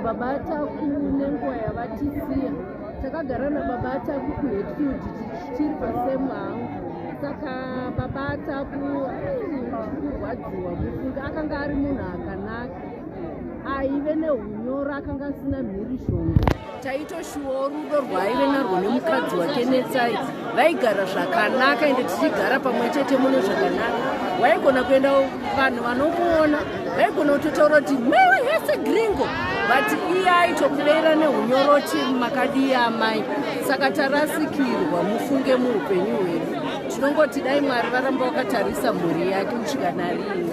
Baba Taku nenguva yavatisiya. Takagara nababa Taku kuHatfield tiri pasame hangu. Saka baba Taku, kurwadziwa mufunga, akanga ari munhu akanaka, aive neunyoro, akanga asina mhirizhongo. Taitoshuwawo rudo rwaaive narwo nemukadzi wake Netsai. Vaigara zvakanaka, ende tichigara pamwe chete muno zvakanaka. Waigona kuenda, vanhu vanomuona vaigona kutotaura kuti mewe hese Gringo, but iye aitokudeira neunyoro, "Makadii amai?" Saka tarasikirwa mufunge muupenyu hwedu. Tinongoti dai Mwari varamba vakatarisa mhuri yake kusvika narini.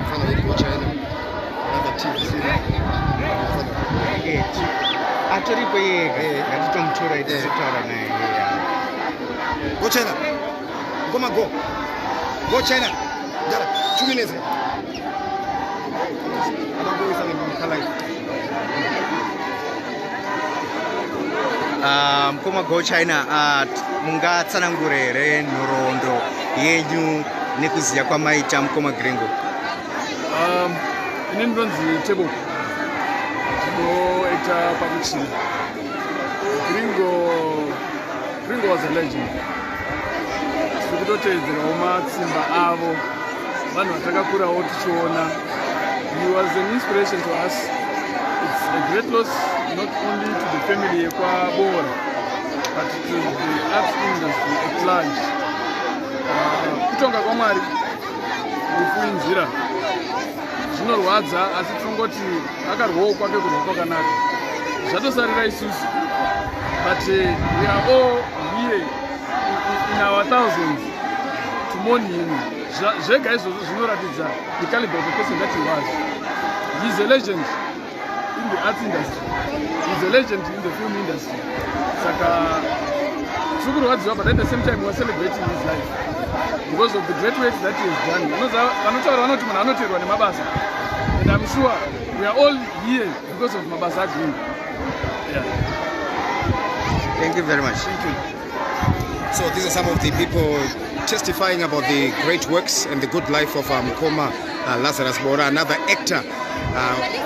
Mfana weGo China, another TVC. Mfana. Atoripo yega, ngatitomutora tizotaura naye. Go China. Ngoma go. Go China. Dara, 2 minutes. Abakuisa ngemkhalai. Mukoma Go China, mungatsanangure here nhoroondo yenyu nekuziva kwamaita mukoma Gringo? Ini ndinonzi Tebo, ndinoita pakuchina Gringo. Gringo was a legend. Tiri kutoteedzerawo matsimba avo, vanhu vatakakurawo tichiona. He was an inspiration to us. It's a great loss not only to the family yekwaBora but to the arts industry at large. Kutonga kwaMwari, rufu inzira. Zvinorwadza, asi tinongoti akarwawo kwake kurwa kwakanaka. Zvatosarira isusu, but we are all here in our thousands to mourn him. Zvega izvozvo zvinoratidza the caliber of the person that he was. He's a legend in the arts industry, he's a legend in the film industry. Saka tiri kurwadziwa, but at the same time we are celebrating his life because of the great work that he has done. Unoziva, vanotaura vanoti munhu anoteerwa nemabasa, and I'm sure we are all here because of mabasa aGringo, yeah. Thank you very much. Thank you. So these are some of the people testifying about the great works and the good life of Mukoma Lazarus Bora, another actor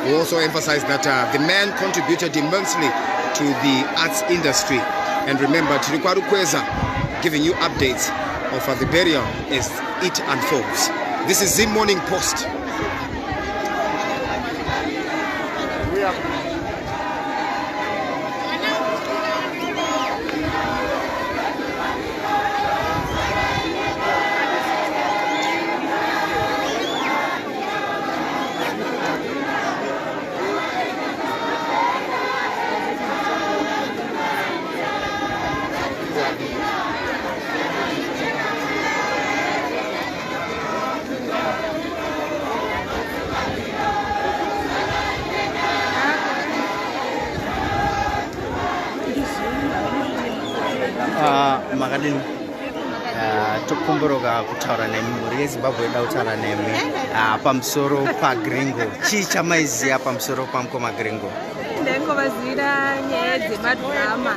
who also emphasized that the man contributed immensely to the arts industry. And remember, tiri kwaRukweza giving you updates of the burial as it unfolds. This is Zim Morning Post. We are Makadini? Tokumburawo kutaura nemi, mhuri yeZimbabwe ida kutaura nemi pamusoro paGringo. Chii chamaiziva pamusoro pamukoma Gringo? Ndaingovazivira nyaya dzemadhirama,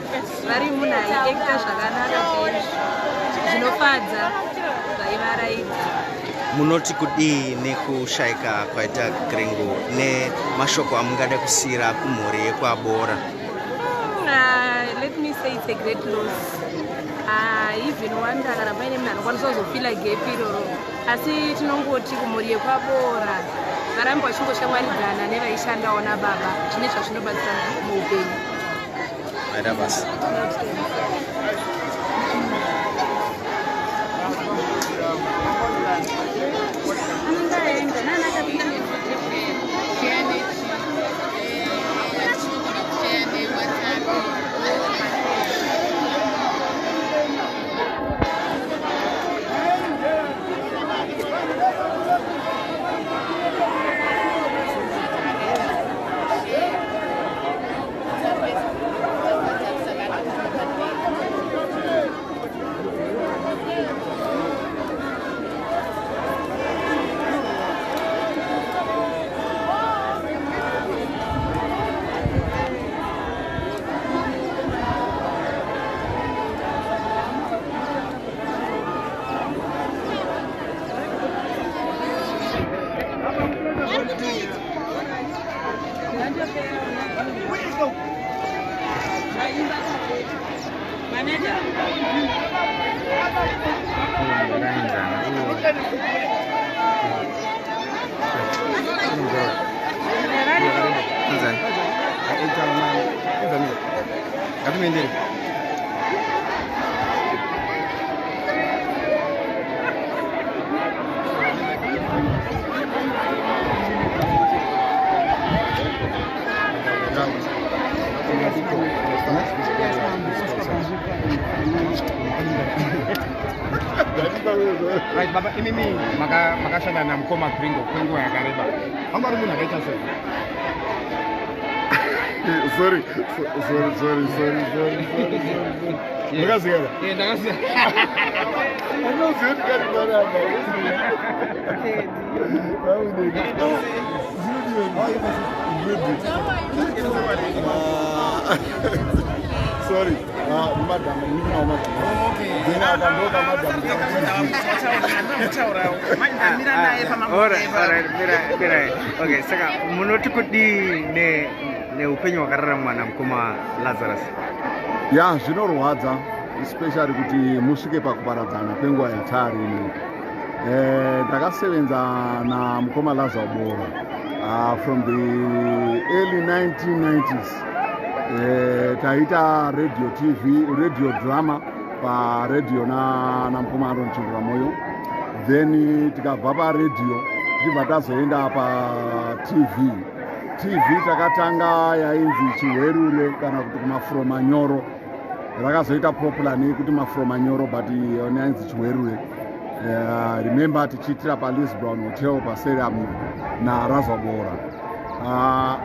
vari munhu aiacta zvakanaka chaizvo, zvinofadza, zvaivaraidza. Munoti kudii nekushayika kwaita Gringo, nemashoko amungada kusiyira kumhuri yekwaBora? Let me say it's a great loss. Even wonder kana paine munhu anokwanisa kuzofilla gap iroro, asi tinongoti kumhuri yekwaBora varambe vachingoshamwaridzana nevaishandawo nababa, zvine zvazvinobatsira muupenyu. Maita basa. Anzani. Ngatimuendere. Right, baba, imimi makashanda namukoma Gringo kwenguva yakareba. Vanga vari munhu akaita sei? Sorry, sorry, sorry, sorry, sorry, sorry, sorry. Ndakaziyana. Ndakasiya. Anoziva kuti kari parapa. Good. Sorry, madam, ndikunawo madam. Then akandoka madam. Alright, mira, mira. Okay, saka munoti kudii neupenyu hwakararamwa namukoma Lazarus? Ya, zvinorwadza, especially kuti musvike pakuparadzana kwenguva yatari ino. Ndakasevenza namukoma Lazarus Bora from the early 1990s. Taita radio, TV, radio drama paradio namukoma Aron Chinguramoyo. Then tikabva paradio, tichibva tazoenda paTV. TV takatanga yainzi Chihwerure, kana kuti Kumafuro Manyoro. Rakazoita popular nekuti Mafuro Manyoro, but yona yainzi Chihwerure. Remember tichiitira paLis Brown Hotel paSeriam naRazabora.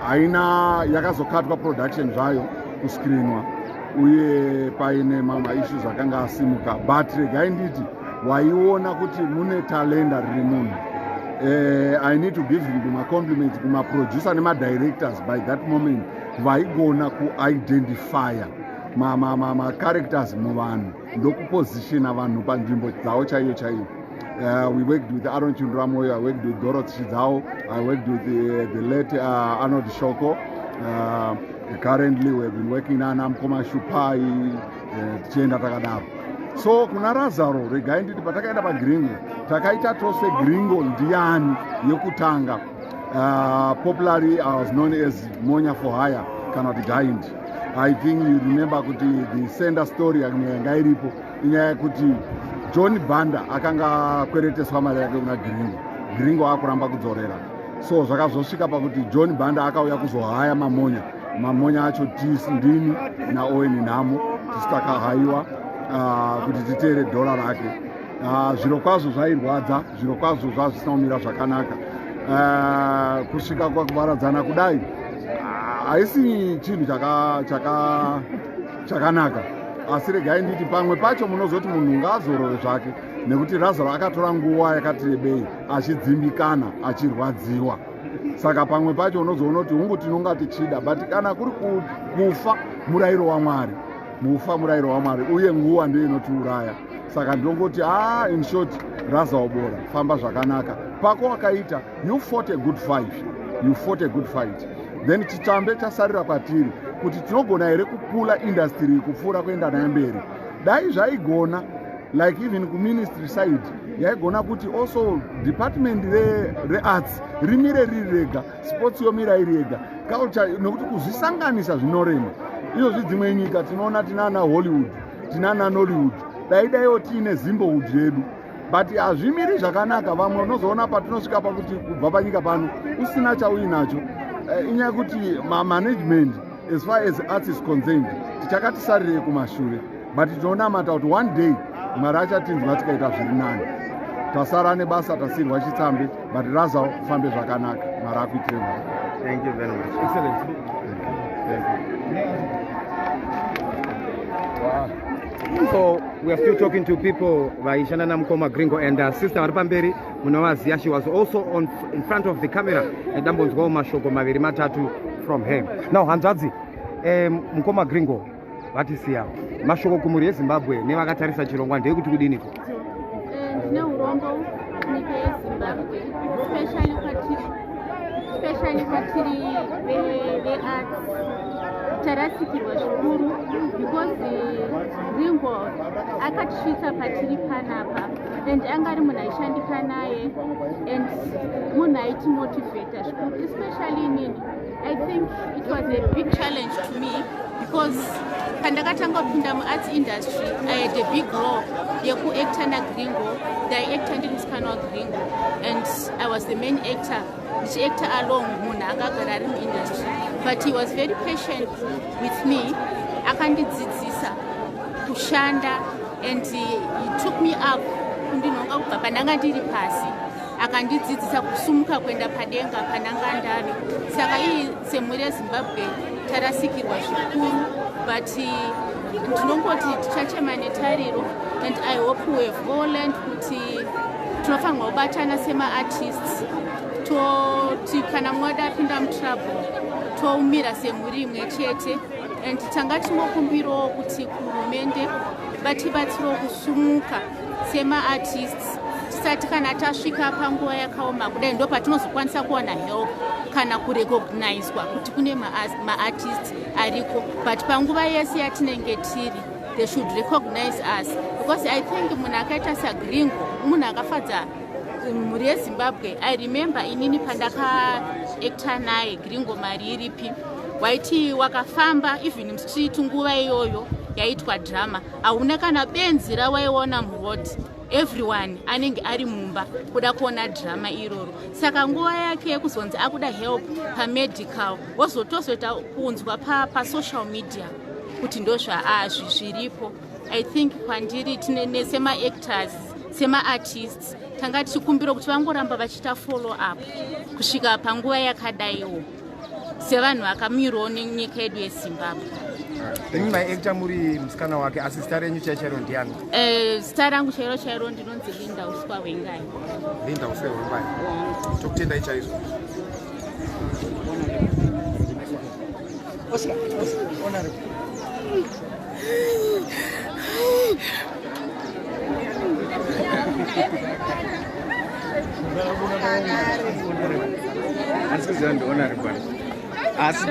Haina yakazokatwa production zvayo kuscreenwa, uye paine mamwe issues akanga asimuka, but regai nditi waiona kuti mune talenda riri munhu. I need to give him macompliments kumaproducer nemadirectors by that moment vaigona kuidentifya macharacters muvanhu ndokupositiona vanhu panzvimbo dzavo chaiyo chaiyo. We worked with Aaron Chinduramoyo, I worked with Dorothy Chidzao, I worked with the late Arnold Shoko. Currently we have been working nana mukoma Shupai, tichienda takadaro. So kuna Razaro, regai nditi patakaenda paGringo, takaita tose Gringo Ndiani yekutanga. Popularly I was known as Monya for Hire, kana kuti Giant. I think you remember kuti the center story yanga iripo inyaya yekuti John Banda akanga akwereteswa mari yake kuna Gringo. Gringo akuramba kudzorera, so zvakazosvika pakuti John Banda akauya kuzohaya mamonya. Mamonya acho tisi ndini naOwen Nhamo, tisi takahayiwa kuti titeere dhora rake. Zviro kwazvo zvairwadza, zviro kwazvo zvazvisina kumira zvakanaka. Kusvika kwakuvaradzana kudai haisi chinhu chakanaka. Asi regai nditi pamwe pacho munozoti munhu ngaazorore zvake, nekuti Razaro akatora nguva yakati rebei achidzimbikana, achirwadziwa. Saka pamwe pacho unozoona kuti hungu tinonga tichida, but kana kuri kufa murayiro waMwari, mufa murayiro waMwari, uye nguva ndiyo inotiuraya. Saka ndinongoti in short, Razaro Bora, famba zvakanaka. Pako wakaita, you fought a good fight, you fought a good fight. Then chichambe chasarira kwatiri kuti tinogona here kupula industry kupfuura kuenda nayo mberi. Dai zvaigona, like even kuministry side yaigona kuti also department rearts rimire riri rega, sports yomira iri yega, culture, nekuti kuzvisanganisa zvinorema. Izvozvi dzimwe nyika tinoona tinana Hollywood, tinana Nollywood, dai daiwo tiine Zimbowood yedu, but hazvimiri zvakanaka. Vamwe unozoona patinosvika pakuti kubva panyika pano usina chauinacho. Inyaya yekuti mamanagement as far as arts is concerned tichakatisarirei kumashure, but tinonamata kuti one day Mwari achatinzwa tikaita zviri nani. Tasara nebasa, tasirwa chitsambe, but Raza, ufambe zvakanaka. Mwari akuitire mwari. Thank you very much. Excellent. Thank you. So we are still talking to people vaishanda namukoma Gringo and sister vari pamberi munovaziva. She was also on in front of the camera and ndambonzwawo mashoko maviri matatu from her. Now hanzvadzi, mukoma Gringo vatisiya, mashoko kumhuri yeZimbabwe nevakatarisa chirongwa ndeyekuti kudiniko? Ndine urombo nyika yeZimbabwe, especially kwatiri vearts. Tarasikirwa zvikuru because Gringo akatisvitsa patiri panapa and anga ari munhu aishandika naye and munhu aitimotivheta zvikuru, especially inini. I think it was a big challenge to me because pandakatanga kupinda muarts industry, I had a big role yekuacta naGringo. Ndaiacta ndiri musikana waGringo and I was the main actor, ndichiacta along munhu akagara ari muindustry, but he was very patient with me. Akandidzidzisa kushanda and he took me up kundinhonga kubva pandanga ndiri pasi, akandidzidzisa kusumuka kuenda padenga pandanga ndave. Saka ii semhuri yeZimbabwe tarasikirwa zvikuru, but ndinongoti tichachema netariro and I hope we have all learned kuti tinofanirwa kubatana semaartists, toti kana mumwe wedu apinda mutrouble toumira semhuri imwe chete. And tanga tingokumbirawo kuti kuhurumende vatibatsirewo kusumuka semaartists tisati kana tasvika panguva yakaoma kudai ndo patinozokwanisa kuwana help kana kurecognizwa kuti kune maartists ariko. But panguva yese yatinenge tiri, they should recognize us because I think munhu akaita saGringo munhu akafadza mhuri yeZimbabwe. I remember inini pandakaacta naye Gringo Mari Iripi, waiti wakafamba even mustreet nguva iyoyo yaitwa drama, hauna kana benzi rawaiona muroad. Everyone anenge ari mumba kuda kuona drama iroro. Saka nguva yake yekuzonzi akuda help pamedical, wozotozoita kunzwa pasocial media kuti ndo zvaazvi zviripo. I think kwandiri tine semaactors, semaartists, tanga tichikumbira kuti vangoramba vachiita follow up kusvika panguva yakadaiwo sevanhu vakamirawo nenyika yedu yeZimbabwe. Imi maiacta muri musikana wake, asi zita renyu chaichairo ndiani? Zita rangu chairo chairo ndinonzi Linda Uswa Wengai. Linda Uswa Wengai, tokutendai chaizvo. Oscar, Honorable. Handisi kuziva ndi honorable, asi